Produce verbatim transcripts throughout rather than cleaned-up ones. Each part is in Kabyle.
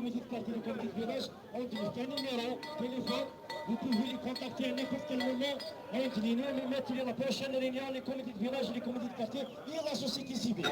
comité de quartier, le comité de village, on dit un numéro de téléphone, vous pouvez les contacter à n'importe quel moment. On dit nous, nous mettons la prochaine réunion, les comités de village, les comités de quartier et la société civile.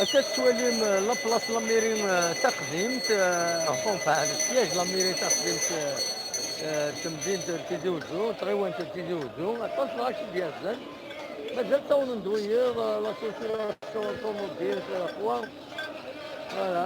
Akka tettwalim, euh, la place la mairie, euh, taqdimt, euh, enfin, le siège la mairie taqdimt, euh, euh, temdint n Tizi Uzzu, tɣiwant n Tizi Uzzu, aṭas n lɣaci d-yerzen. Mazal ttawnen-d wiyiḍ, euh, la circulation automobile, euh, lexwa. Voilà.